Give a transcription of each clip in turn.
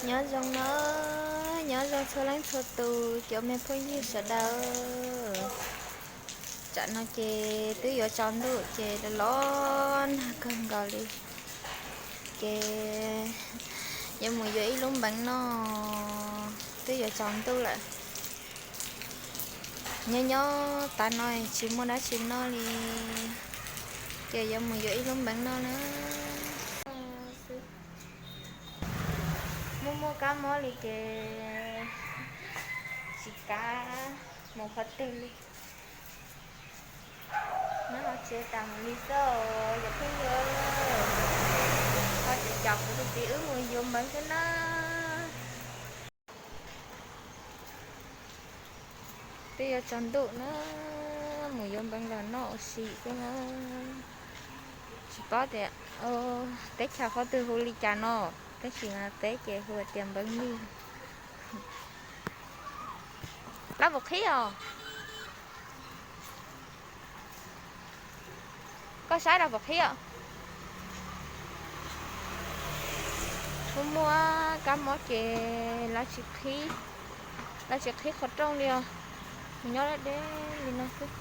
Nyob zoo na, nyob zoo txhua leej txhua tus cov me phooj ywg sawv daws. Tsam no ces twb yuav tsaus ntuj ces los los nag kawg nkaus li. Ces yuav mus yuav ib lub npeev noj, twb yuav tsaus ntuj lawm. Nyob nyob tas no tsis muaj dab tsi noj li, ces yuav mus yuav ib lub npeev noj na. Muaj muaj kab mob li ces tsis kav mus qhov twg li. Nyob hauv tsev tas mus li xwb, yog pheej yuav, ho tsis cas kuv tus txiv wb mus yuav npeev xwb na. Twb yuav tsaus ntuj na, mus yuav npeev los noj ua si xwb na. Tsis paub tias teb chaws qhov twg hu li cas no, tab sis peb ces hu tias npeev nij. Lab puas qhib os? Koj saib rau puas qhib os? Muaj muaj kab mob ces lawv tsis qhib, lawv tsis qhib qhov rooj li os. Mus nyob deb deb li no xwb.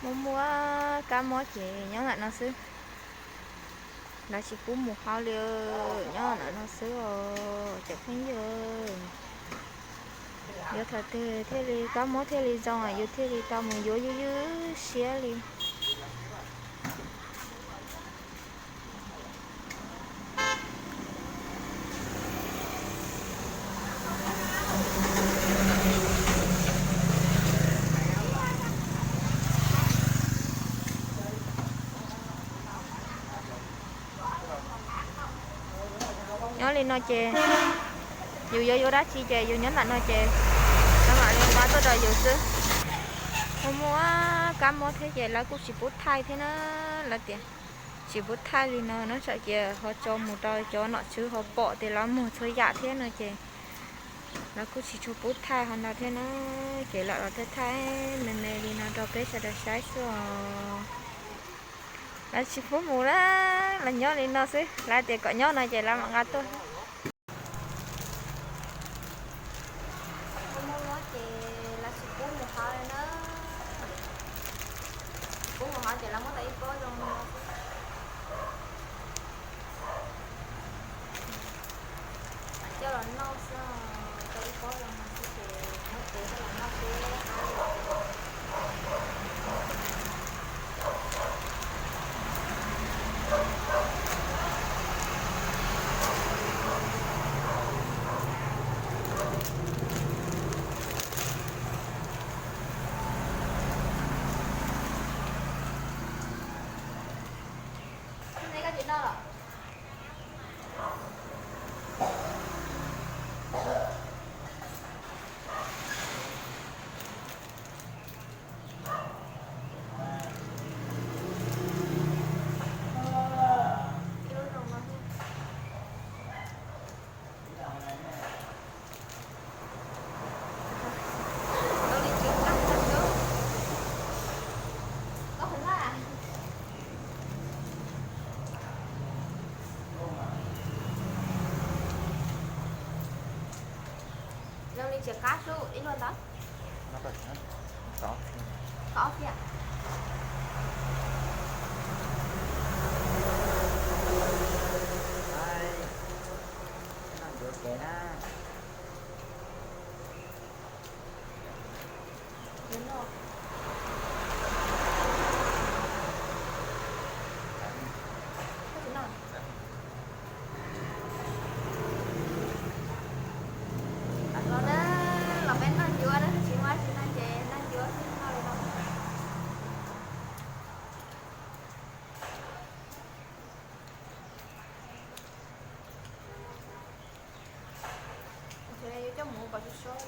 Muaj muaj kab mob ces nyob ntawm no xwb. Lawv tsis pub mus hauv li, nyob ntawm no xwb os cov phooj ywg. Yuav thaum twg thiaj li kab mob thiaj li zoo, yus thiaj li tau mus yuav ywj ywj siab li. Nyob li no ces yus yuav yuav dab tsi ces yus nyob ntawm no ces lawv mam li nqa tuaj rau yus xwb. Muaj muaj kab mob thiab ces lawv kuj tsis pub thaij thiab na. Lawv tias tsis pub thaij li no, nyob tsam ces ho tso mus rau cov nom tswv ho pom tias lawv muag txhua yam thiab no ces lawv kuj tsis tshua pub thaij ho ntau thiab na. Ces lawv los thaij thaij me me li no rau peb sawv daws saib xwb os. Lawv tsis pub mus na, lawv nyob li no xwb, lawv tias kom nyob no ces lawv mam nqa tuaj. Muaj mob ces lawv tsis pub mus hauv li na. Pub mus hauv ces lawv muab tau ib pob zoo no xwb. Coj los noj xwb, tau ib pob zoo no xwb ces muab txiav coj los noj xwb. Zoo li tsis qab sub ib luaj ntawd. Kaum ob tiam. Los na, los peb noj ncuav na, tsis muaj dab tsi noj ces noj ncuav xwb, noj li no. Yuav coj mus kom tso sob.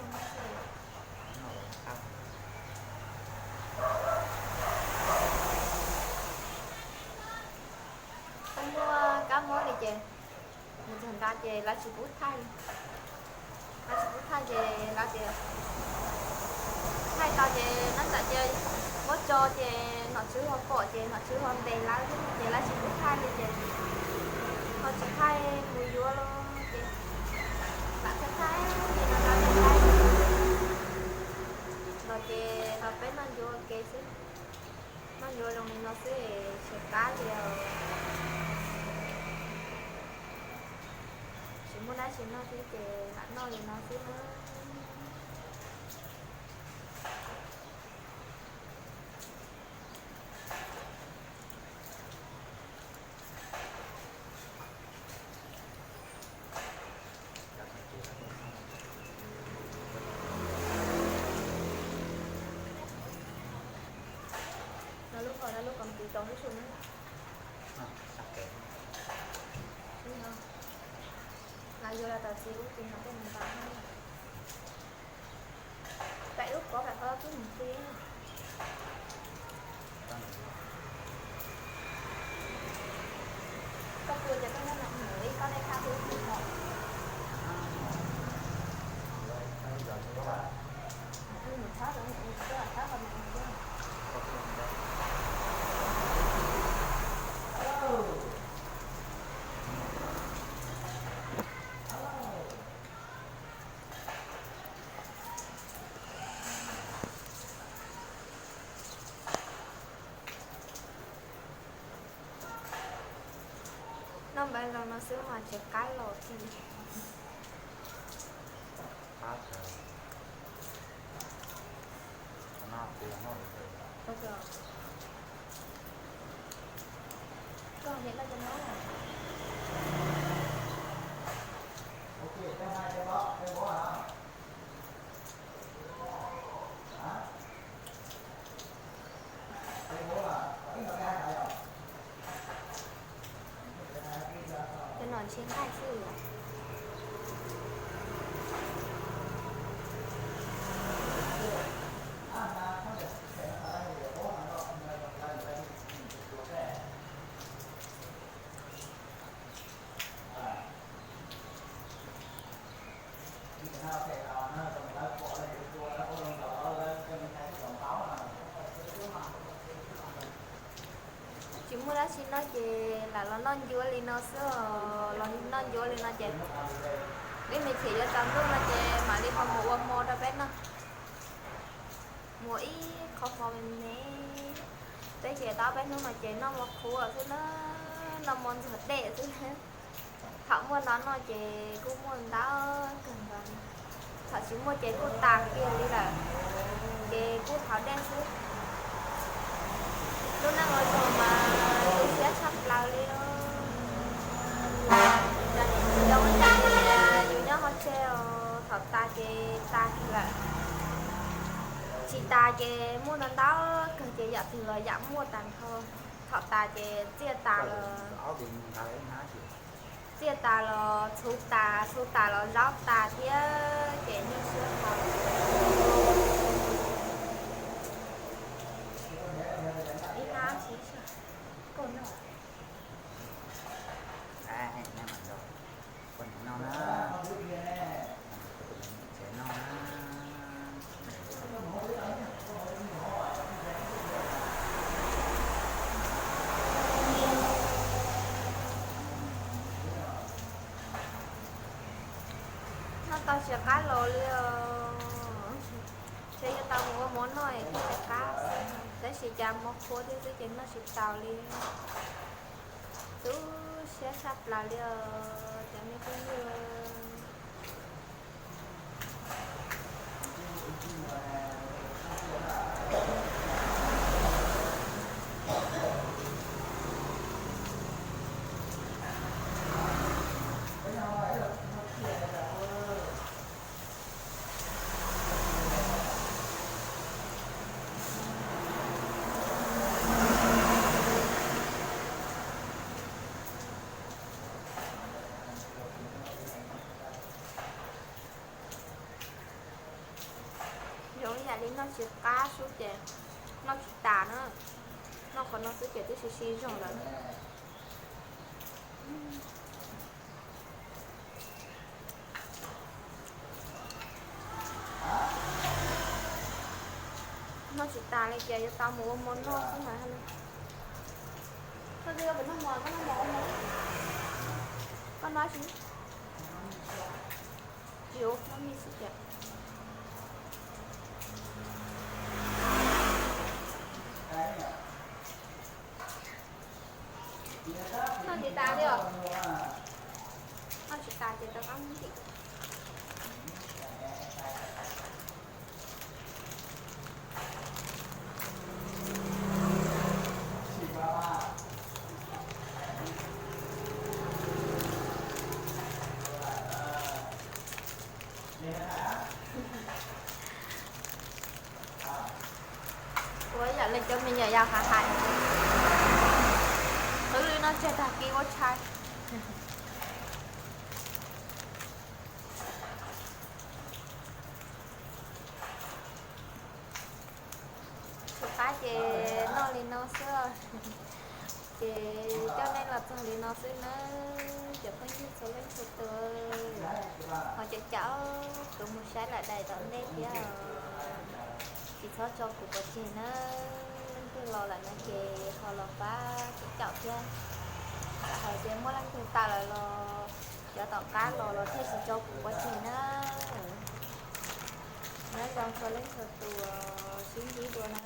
Muaj kab mob li ces mus txog nrad ces lawv tsis pub thaij li. Lawv tsis pub thaij ces lawv tias thaij tau ces nab tam ces muab tso ces nom tswv ho pom ces nom tswv ho ntes lawv ces lawv tsis pub thaij li ces ho tsis thaij mus qab li. Tsis muaj dab tsi noj thiab ces lam noj li no xwb na. Lub hauv lub kom tiv tau ib su na. Los yuav los tom txiv ub tis no tej mus npas. Pem lub kov pem qhov twb mus ti. Koj tua ces koj nyob no mus ib kob dej thab tus twg hom. Mus thab, mus thab qhov no. Noj npav zoo no xwb mas tsis qab los kiag. Koj niam loj cov no. Cov no ntshe nqaij xwb. Tsis muaj dab tsi noj ces lam los noj ncuav li no xwb os. Los noj ncuav li no ces peb me chim yuav tsaus ntuj no ces mam li ho mus ua hmo rau peb noj. Mus ib qho hmo me me. Peb ces tau peb hnub no ces noj mov qhuav xwb na, noj mov ntxuag dej xwb. Thaum muaj no noj ces kuj muaj ntau kawg nkaus li, thaum tsis muaj ces kuj tas kiag li lawm, ces kuj haus dej xwb. Lub neej ua luag mas tu siab tshaj plaws li. Zoo ib yam li yus nyob hauv tsev os, thaum tas ces tas kiag lawm, tsis tas ces muaj ntau ntau kawg ces yam twg los yam muaj tag nrho. Thaum tas ces txiaj tas los, txiaj tas los txhuv tas, txhuv tas los zaub tas thiab ces nyuaj siab dhau. Ib hnab tsis kauj noj. Noj tau tsis qab los li os. Ces yuav tau mus ua mov noj es thiaj li qab xwb, tab sis cas mov qhuav thiab xwb ces noj tsis tau li. Tu siab tshaj plaws li os cov me phooj ywg. Zoo ib yam li noj tsis qab xwb ces noj tsis tas na. Noj qhov no xwb ces twb sib sib zog lawm. Noj tsis tas li ces yuav tau mus ua mov noj xwb mas. Koj twb yuav pem noj mov, koj noj mov ua mov, koj noj tsis, yuav noj mij xwb ces. Tas li os. Noj tsis tas ces rov qab mus ntim. Ua yam li cov me nyuam yaus hais hais, qwv li no tseg tag kis ua tshais. Tsis qab ces noj li no xwb. Ces coj nej los txog li no xwb nawb cov phooj ywg txhua leej txhua tus. Ho cov caum kuv mus saib lawm daim tom ntej thiab, tsis txhob tso kuv pov tseg nawb. Leej twg los lawm no ces ho los pab kuv caum thiab. Hais tias muaj leej twg tawm lawm los cov tom qab los los thiaj tsis tso kuv pov tseg nawb. Nyob zoo txhua leej txhua tus, sib ntsib dua na.